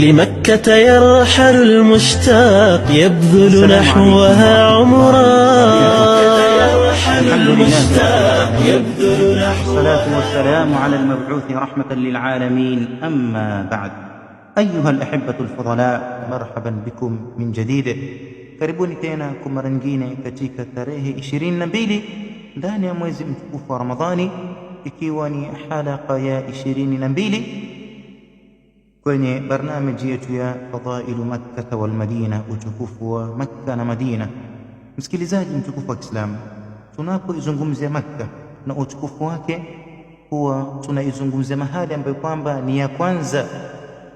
لمكة يرحل المشتاق يبذل السلام عليكم نحوها ورحمة الله عمرا. وبركاته. يرحل الحمد لله رب المشتاق العالمين، يبذل والصلاة نحوها. والسلام على المبعوث رحمة للعالمين، أما بعد. أيها الأحبة الفضلاء، مرحبا بكم من جديد. Karibuni tena kwa mara nyingine katika tarehe 22 ndani ya mwezi mtukufu wa Ramadhani, ikiwa ni halaka ya 22 kwenye barnamiji yetu ya Fadailu Makkah wal Madina, utukufu wa Makka na Madina. Msikilizaji mtukufu wa Kiislamu, tunapoizungumzia Makka na utukufu wake, huwa tunaizungumzia mahali ambayo kwamba ni ya kwanza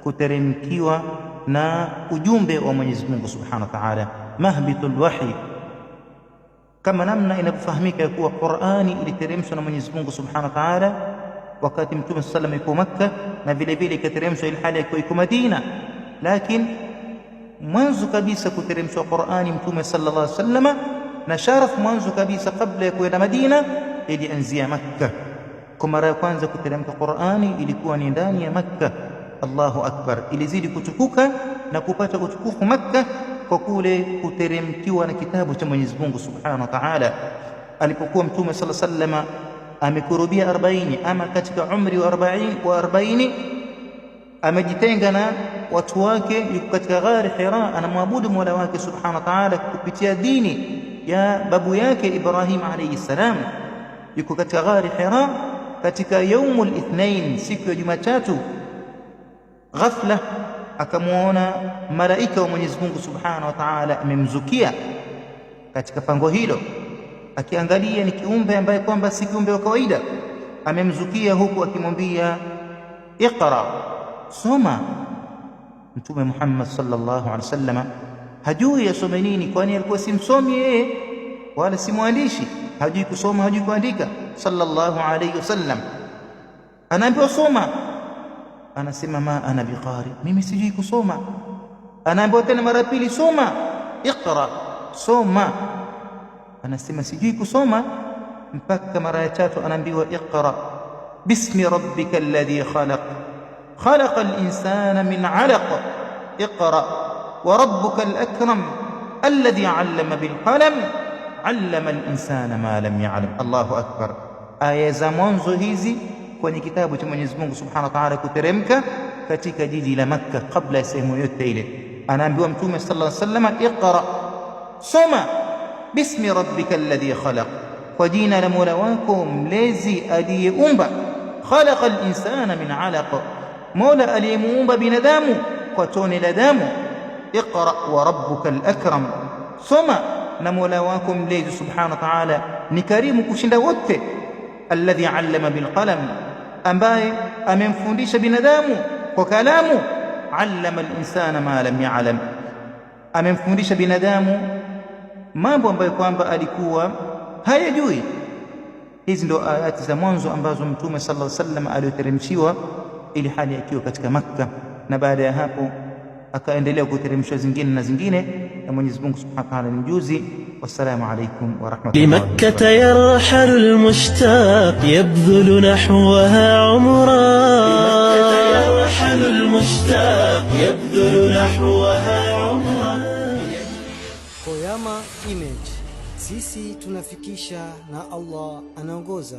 kuteremkiwa na ujumbe wa Mwenyezi Mungu Subhanahu wa Ta'ala, mahbitul wahyi, kama namna inavyofahamika ya kuwa Qur'ani iliteremshwa na Mwenyezi Mungu Subhanahu wa Ta'ala wakati Mtume sallam yuko Makka, na vile vile ikateremshwa ile hali akiwa iko Madina. Lakini mwanzo kabisa kuteremshwa Qur'ani Mtume sallallahu alaihi wasallam na sharaf mwanzo kabisa kabla ya kwenda Madina ilianzia Makka. Kwa mara ya kwanza kuteremka Qur'ani ilikuwa ni ndani ya Makka. Allahu akbar! Ilizidi kutukuka na kupata utukufu Makka kwa kule kuteremkiwa na kitabu cha Mwenyezi Mungu Subhanahu wa Ta'ala. Alipokuwa Mtume sallallahu alaihi wasallam amekurubia 40 ama katika umri wa 40, amejitenga na watu wake, yuko katika ghari Hira, anamwabudu Mola wake Subhanahu wa Ta'ala kupitia dini ya babu yake Ibrahim alayhi salam. Yuko katika ghari Hira katika yaumul ithnain, siku ya Jumatatu, ghafla akamwona malaika wa Mwenyezi Mungu Subhanahu wa Ta'ala amemzukia katika pango hilo, akiangalia ni kiumbe ambaye kwamba si kiumbe wa kawaida. Amemzukia huku akimwambia iqra, soma. Mtume Muhammad sallallahu alaihi wasallam hajui asome nini, kwani alikuwa si msomi yeye wala si mwandishi, hajui kusoma, hajui kuandika. Sallallahu alaihi wasallam anaambiwa soma, anasema ma ana biqari, mimi sijui kusoma. Anaambiwa tena mara pili, soma, iqra, soma, anasema sijui kusoma. Mpaka mara ya tatu anaambiwa iqra bismi rabbika alladhi khalaq khalaqa al-insana min alaq iqra wa rabbuka al-akram alladhi allama bil qalam allama al-insana ma lam ya'lam. Allahu akbar! Aya za mwanzo hizi kwenye kitabu cha Mwenyezi Mungu Subhanahu wa Ta'ala kuteremka katika jiji la Makka kabla ya sehemu yote ile. Anaambiwa Mtume sallallahu alaihi wasallam, iqra, soma, bismi rabbika alladhi khalaq, kwa jina la Mola wako mlezi aliyeumba. Khalaqa al-insana min alaq, Mola aliyemuumba binadamu kwa tone la damu. Iqra wa rabbuka al-akram, soma na Mola wako mlezi Subhanahu wa Ta'ala ni karimu kushinda wote. Alladhi allama bilqalam, ambaye amemfundisha binadamu kwa kalamu. Allama al-insana ma lam ya'lam, amemfundisha binadamu mambo ambayo kwamba alikuwa hayajui. Hizi ndo ayati za mwanzo ambazo Mtume sallallahu alaihi wasallam aliyoteremshiwa ili hali akiwa katika Makka, na baada ya hapo akaendelea kuteremshwa zingine na zingine, na Mwenyezi Mungu Subhanahu wa Ta'ala ni mjuzi. Wassalamu alaikum wa rahmatullahi wa لمكة barakatuh. يرحل المشتاق يبذل نحوها عمرا. لمكة يرحل المشتاق يبذل نحوها عمرا. Koyama Image, sisi tunafikisha na Allah anaongoza.